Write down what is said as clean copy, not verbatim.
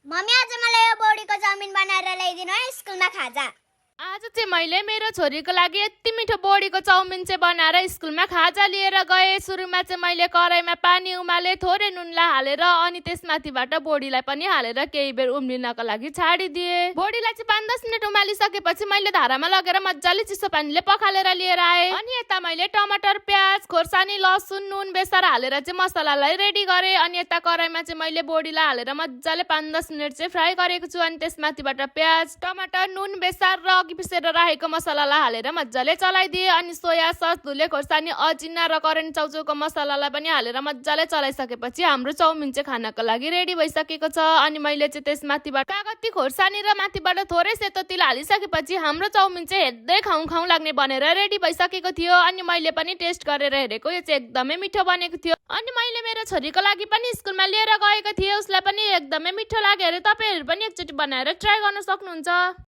Mummy आज मलाई यो बोडीको चाउमिन बनाएर ल्याइदिनु है स्कुलमा खाजा। आज चाहिँ मैले मेरो छोरीको लागि यति मिठो बोडीको चाउमिन चाहिँ बनाएर स्कुलमा खाजा लिएर गएँ। सुरुमा चाहिँ मैले कराईमा पानी उमाले थोरै नुनलाई हालेर अनि त्यसमाथिबाट बोडीलाई पनि हालेर केही बेर उम्लिनको लागि छाडिदिएँ। बोडीलाई चाहिँ 5-10 मिनट उमालिसकेपछि मैले धारामा लगेर मजाले चिसो पानीले पखालेर लिएर आएँ। अनि यता मैले टमाटर, प्याज, खोर्सानी, लसुन, नुन, बेसार हालेर चाहिँ मसलालाई रेडी गरेँ। अनि यता कराईमा चाहिँ मैले बोडीलाई हालेर मजाले 5-10 मिनट चाहिँ फ्राई गरेको छु। अनि त्यसमाथिबाट प्याज, टमाटर, नुन, बेसार र पिसेर राखेको मसलालाई हालेर मजाले चलाइदिए। अनि सोया सस, धुले खोर्सानी, अजिना र करेन्ट चाउचाउको मसलालाई पनि हालेर मजाले चलाइसकेपछि हाम्रो चाउमिन चाहिँ खानको लागि रेडी भइसकेको छ। अनि मैले चाहिँ त्यसमाथिबाट कागती खोर्सानी र माथिबाट थोरै सेतो तिल हालिसकेपछि हाम्रो चाउमिन चाहिँ हेर्दै खाउँ खाउँ लाग्ने बनेर रेडी भइसकेको थियो। अनि मैले पनि टेस्ट गरेर हेरेको, यो चाहिँ एकदमै मिठो बनेको थियो। अनि मैले मेरो छोरीको लागि पनि स्कुलमा लिएर गएको थिएँ, उसलाई पनि एकदमै मिठो लाग्यो अरे। तपाईँहरू पनि एकचोटि बनाएर ट्राई गर्न सक्नुहुन्छ।